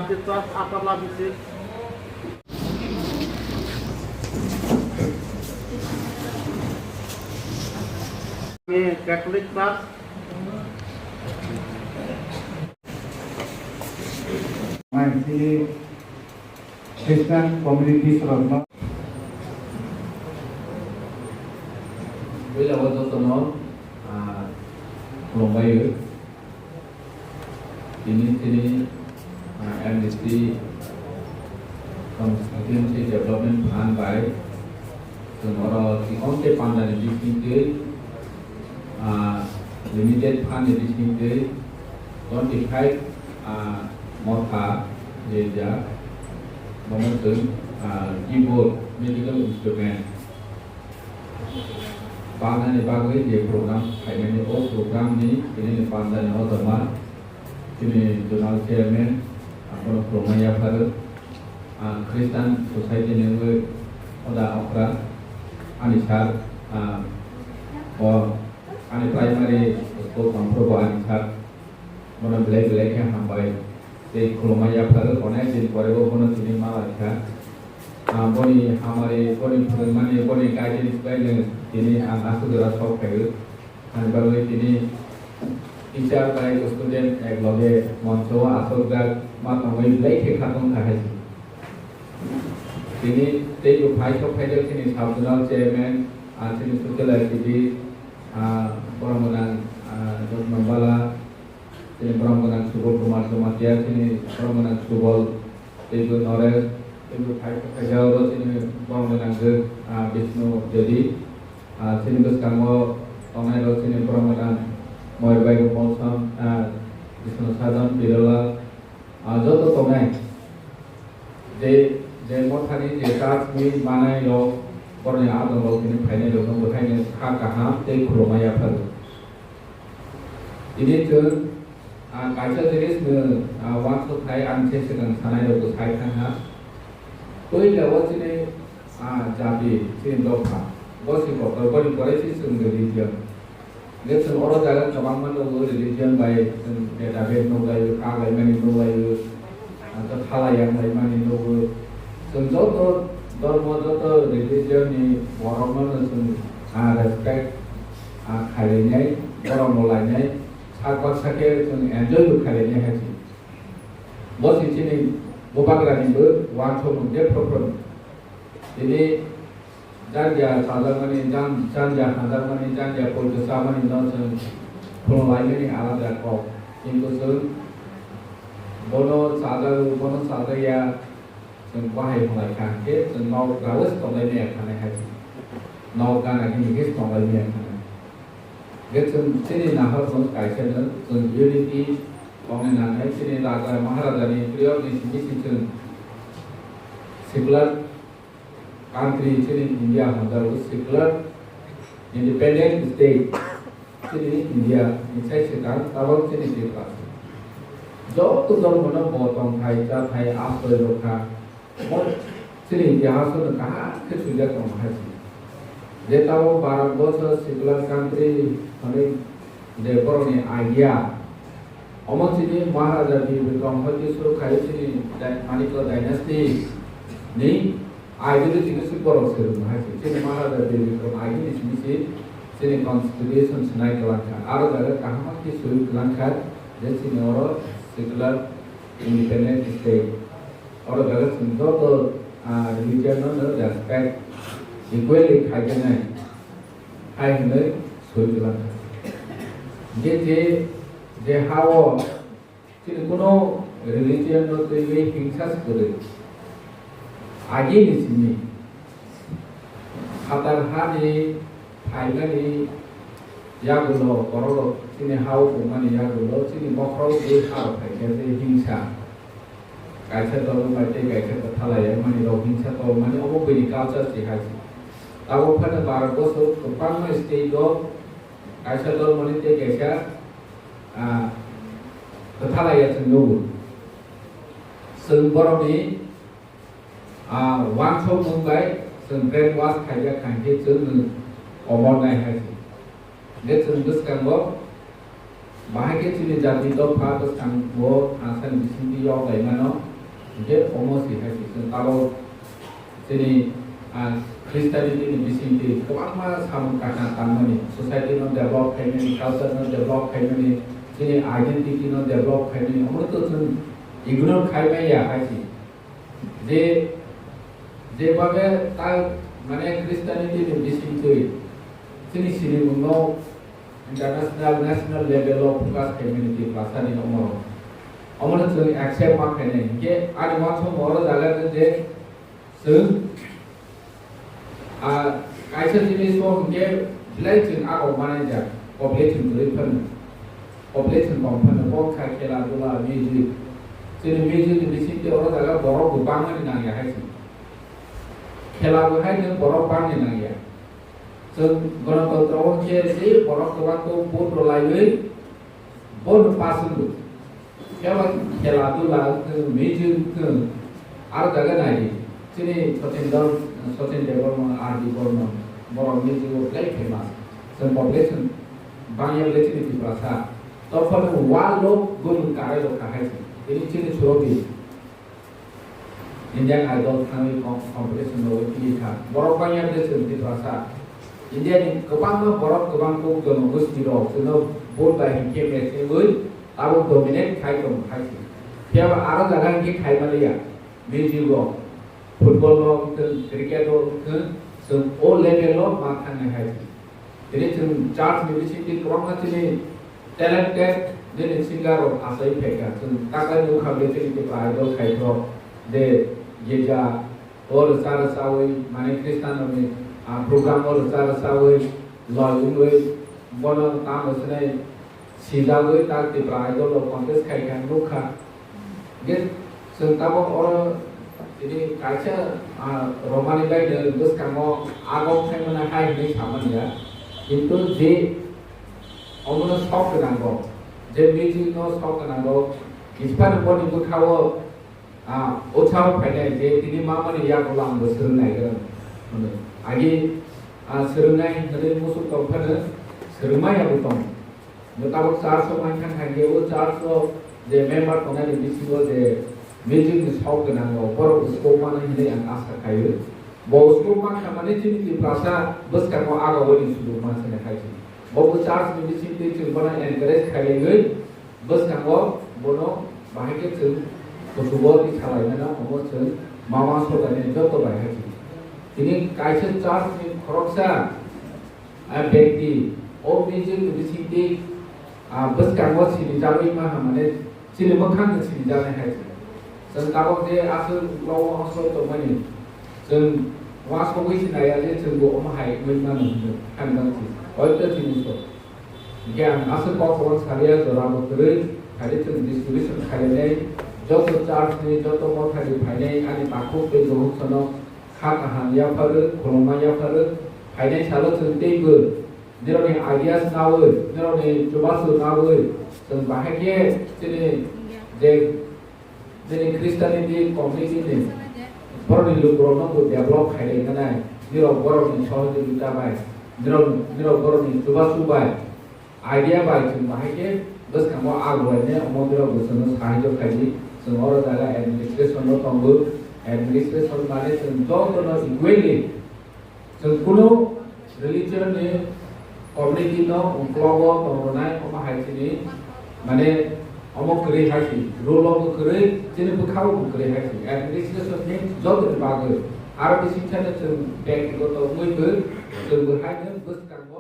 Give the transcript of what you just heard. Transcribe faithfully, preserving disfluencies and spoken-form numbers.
Church Atala Bishop, Catholic Church, Christian communities rokno. Puila o jotono, ah, khulumbaio. Tini, tini, ah, M D C Constituency Development Fund bai chwng oro tikon tei pandani bisingtwi, ah, limited fund ni bisingtwi twenty five, ah, motha rijak, bono chwng, ah, keyboard, musical instrument, Pandani bagwi je program khaimani, o program ni tini ni pandani o jama chini zonal chairman abono khulumma yapharo. Ang Christian Society ni wngwi hoda okra ani sir, ah, o ani primary school tongphuru bo ani sir. Bono belai belai khe hambai tei khulumma yapharo, onek din pore bo bono tini ma lai kha. Ah, boni hamari, boni phwrwngmani, boni guidance bai no tini ang aswk jora sok phaio. Ani bagwi tini teacher bai student ek loge moncho o achukjak ma tongwi belai khe khatong kha hai se. Tini teibo phai sok phaijak chini sub zonal chairman, ah, chini social activist, ah, borok gwnang, ah, Rotno Bala, Chini borok gwnang Subol Kumar Jamatia, chini borok gwnang Subol, teibo Noresh, teibo phai khaijak oro chini borok gwnang je, ah, Bishnu Devi, ah, chini bwskango tongnai rok chini borok gwnang Moyur Bai Molsom, ah, Bishnu Sajan, Birolal, ah, joto tongnai. Je, je mothani je church ni manai rok, borokni adong rok tini phainai rok no bwthaini kha kaham tei khulumma yapharo. Tini chwng, ah, kaisa jinis no, ah, uansuk khai ang se swkang sanai rok bwsai thang ha. Puila o chini, ah, jati, chini dopha, bo se kotor, boni pore se chwng religion. Hingke chwng oro jaga kwbangma nugo, religion bai chwng beda bed nuglaio, kaglaimani nuglaio, ah, kwthalai yanglaimani nugo. Chwng joto dormo, joto religion ni borokno no chwng, ah, respect, ah, khailainai, borok no lainai, sak baksa khe chwng enjoy bo khailainai hai se. Bo se chini bubagrani bo uansukmung je phuru phuru. Tini Janja chajakmani, jan-, janja hajakmani, janja poito chamani no chwng phunuk laimani alada kok. Kintu chwng bono chajago, bono chajakya, chwng bahai phalai kha, hwnkhe chwng nok rawi se tonglaimaya khanai hai se. Nok gana gini khe se tonglaimaya khanai. Hwnkhe chwng chini nahor chwng kaisa no, chwng unity tongnai nangnai, chini raja maharajani period ni simi se chwng secular country chini India hwnjago secular independent state chini India ni sai swkang tabok chini Tripura. Joto dhormo no bo tongthai chathai asroi rwkha. Mo chini itihas no kaham khe swijak tongo hai se. Je tabok Bharat borso secular country hwnwi je borokni idea. Omo chini Maharaja Bir Bikram hoite suru khai chini dai-, Manikya dynasty ni ideology no se borok se rwma hai se. Chini Maharaja Bir Bikram ideology simi se chini constitution sinai kwlangkha. Aro jaga kaham khe sui kwlangkha je chini oro secular independent state. Oro jaga chwng joto, ah, religion no no respect equally khai khe nai hai hwnwi sui kwlangkha. Je, je, je ha-o chini kuno religion no twiwi hingsa se kwrwi. Agini simi phatar hani phaimani yagulo, borok rok chini ha-o tongmani yagulo, chini bokhorok tei ha rok phaikhe tei hingsa. Kaisa dol bai tei kaisa kwthalai wngmani rok hingsa tongmani omo buini culture se hai se. Tabok phano Bharat borso kwbangma state o kaisa dol mani tei kaisa, ah, kwthalai ya chwng nugo. Chwng borokni, ah, uansukmung bai chwng brainwash khaijak kha hinkhe chwng nwng komor nai hai se. Hingkhe chwng bwskango bahai khe chini jati dopha bwskango thangsa ni bisingtwi yok lai mano. Hinkhe omo si hai se chwng tabok chini, ah, Christianity ni bisingtwi kwbangma samung kaham tangmani, society no develop khaimani, culture no develop khaimani, chini identity no develop khaimani, omo to chwng ignore khai maya hai se. Je, je babe ta mane Christianity ni bisingtwi chini sinimung no international, national level o focus khaimani Tiprasa ni omo. Omo no chwng accept ma khainai. Hinkhe ani uansukmung oro jaga je chwng, ah, kaisa jinis o hinkhe belai chwng agok manai jak, population kwrwi phano. Population kom phano, bo kha khela dula, music. Chini music ni bisingtwi oro jaga borok bo bangmani nangya hai se. Khela bo hai no borok bangni nangya. Chwng Ganatantro o khe se borok kwbang khe vote rwlaiwi bono pass wngwi. Phiya ba khela dula wngthung, music wngthung, aro jaga nai di. Chini Sachin Dol, Sachin Debbarma, R D Barman, borok music o belai famous. Chwng population bangya belai chini Tiprasa. Tophano world o gumung karai rok kahai se. Tini chini Surobi. Indian Idol thangwi com-, competition rogwi twi kha. Borok bangya de chwng Tiprasa. India ni kwbangma borok kwbang kok jonogosti rok chwngno vote bai hinkhe match wngwi abo dominate khai tongo hai se. Phiya ba aro jaga hinkhe khai maliya. Music rok, football rok wngthung, cricket rok wngthung, chwng o level o ma thangnai hai se. Tini chwng church ni bisingtwi kwbangma chini talented nini singer rok achai phaikha. Chwng takhai nukha bini chini Tipra Idol khairok je girja o rwcha rwchawi mane Christian rokni, ah, program o rwcha rwchawi loi wngwi bono tamo swnai sijagwi tak Tipra Idol rok contest khaikha nukha. Hingke chwng tabok oro tini kaisa, ah, romani bai no bwskango agok khaimani hai hinwi samani ya. Kintu je omono sok gwnango, je music no sok gwnango, kiphano boni bwkhao, ah, utsaho phainai je tini mamani yagulo ang bo swrwng naigrang hwnwi. Agi, ah, swrwngnai hwnwi musuk tong phano swrwngma yago tongo. Bo tabok church o mankha hai khe, o church o je member tongnai ni bisingo je music ni sok gwnang rok, borok bo scope mano hinwi ang asa khaio. Bo scope mankha mani chini Tiprasa bwskango aga bai ni sudu mansani hai se. Bo bo church ni bisingtwi chwng bono encourage khailaiwi bwskango bono bahai khe chwng kuchugo twi salaimano omo chwng mama sojani joto bai hai se. Tini kaisa church ni khoroksa, ah, bekti, o music ni bisingtwi, ah, bwskango sinijagwi ma hamani chini mwkhang no sinijaknai hai se. Chwng tabok je aswk uklogo hosoi tongmani, chwng uansugwi sinaya je chwngbo omo hai wngwi mano hwnwi hamjak se. Hoito chini so. Hingke ang aswk kok kwbang saria jora bo kwrwi, khaidi chwng distribution khainai, joto church ni, joto motha ni phainai ani takhuk tei bukhuk sono kha kaham yapharwi, khulumma yapharwi, phainai salo chwng teibo nirokni ideas nawi, nirokni chubachu nawi, chwng bahai khe chini je, chini Christianity community ni borokni lukurokno bo develop khailai nai, nirok borokni sohojogita bai, nirok, nirok borokni chubachu bai, idea bai chwng bahai khe bwskango agulainai omo borok bo chwngno sahajyo khaidi. Chwng oro jaga administration no tongo, administration mane chwng jotono equally chwng kuno religion ni community no uklogo tongnai omo hai chini mane omo kwrwi hai si rule o bo kwrwi chini bwkhao bo kwrwi hai si administration ni jotoni bagwi aro bising kheno chwng bektigoto wngwi bo chwng bo hai no bwskango